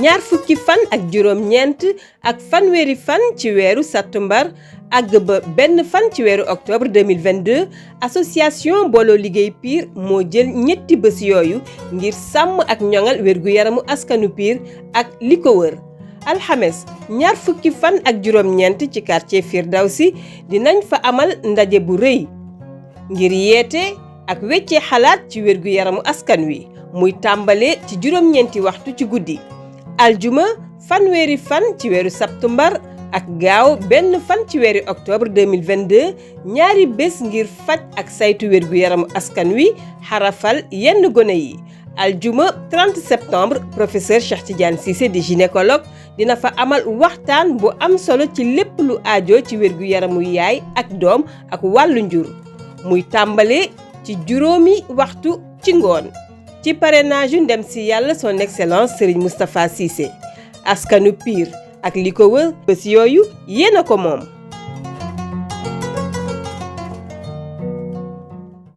ñaar fukki fan ak juróom-ñeent ak fanweeri fan ci weeru sattumbar àgg ba benn fan ci weeru octobre 2022 association booloo liggéey Pire moo jël ñetti bés yooyu ngir sàmm ak ñoŋal wér-gu-yaramu askanu Pire ak li ko wër. alxames ñaar fukki fan ak juróom-ñeent ci quartier Firdawsi dinañ fa amal ndaje bu rëy ngir yeete ak weccee xalaat ci wér-gu-yaramu askan wi muy tàmbale ci juróom-ñeenti waxtu ci guddi. aljuma fanweeri fan ci weeru septembre ak gaaw benn fan ci weeru octobre 2022 ñaari bés ngir faj ak saytu wér-gu-yaramu askan wi xarafal yenn gone yi. aljuma 30 septembre professeur Cheikh Tidiane Cissé di gynécologue dina fa amal waxtaan bu am solo ci lépp lu aajo ci wér-gu-yaramu yaay ak doom ak wàllu njur muy tàmbale ci juróomi waxtu ci ngoon. ci parrainage yu ndem si yàlla son excellence Serigne Moustapha Cissé askanu Pire ak li ko wër bés yooyu yéen a ko moom.